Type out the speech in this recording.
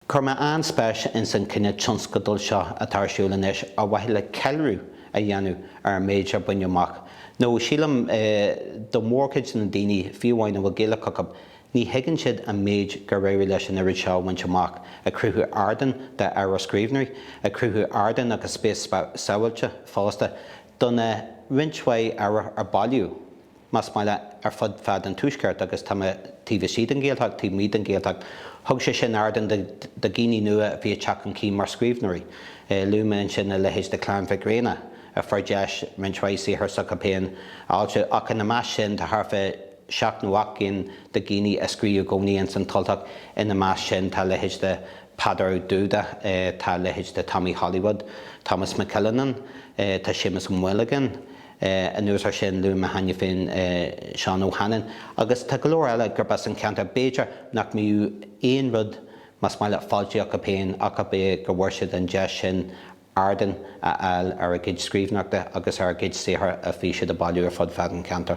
Chuir mé an-spéis ins an cineál tionscadal seo atá ar siúl anois ar mhaithe le ceiliúradh a dhéanamh ar an méid ar baineadh amach. Nó sílim, do mhórchuid de na daoine, fiú amháin a bhfuil Gaeilge acu, ní thuigeann siad an méid gur éirigh leis an oiread seo a bhaint amach, ag cruthú ardán d'ábhar scríbhneoirí, ag cruthú ardán agus spás sábháilte fosta do na roinnt mhaith ábhar ar bailíodh. más maith leat, ar fud fad an Tuaiscirt agus tá mé taobh istigh den Ghaeltacht, taobh amuigh den Ghaeltacht. Thug sé sin ardán do dhaoine nua a bhí ag teacht chun cinn mar scríbhneoirí. Luaigh mé ansin a leithéid de Chlann Mhic Réaná, a fuair deis roinnt mhaith saothar s'acu féin a fhoilsiú, ach ina measc sin tá thart fá sheacht nó ocht gcinn de dhaoine a scríobh i gcónaí ins an Tultach, ina measc sin tá a leithéid de Peadar Ó Dúda, tá a leithéid de Tommy Hollywood, Thomas McIlhennan, tá Séamus Ó Maolagáin, Anuas air sin, luaigh mé cheana féin Seán Ó hAinnín, agus tá go leor eile gurb as an cheantar. B'fhéidir nach mbeadh aon rud, más maith leat, foilsithe acu féin ach ab é go bhfuair siad an deis sin ardán a fháil ar a gcuid scríbhneoireachta agus ar a gcuid saothair a bhí siad a bailiú ar fud fad an cheantair.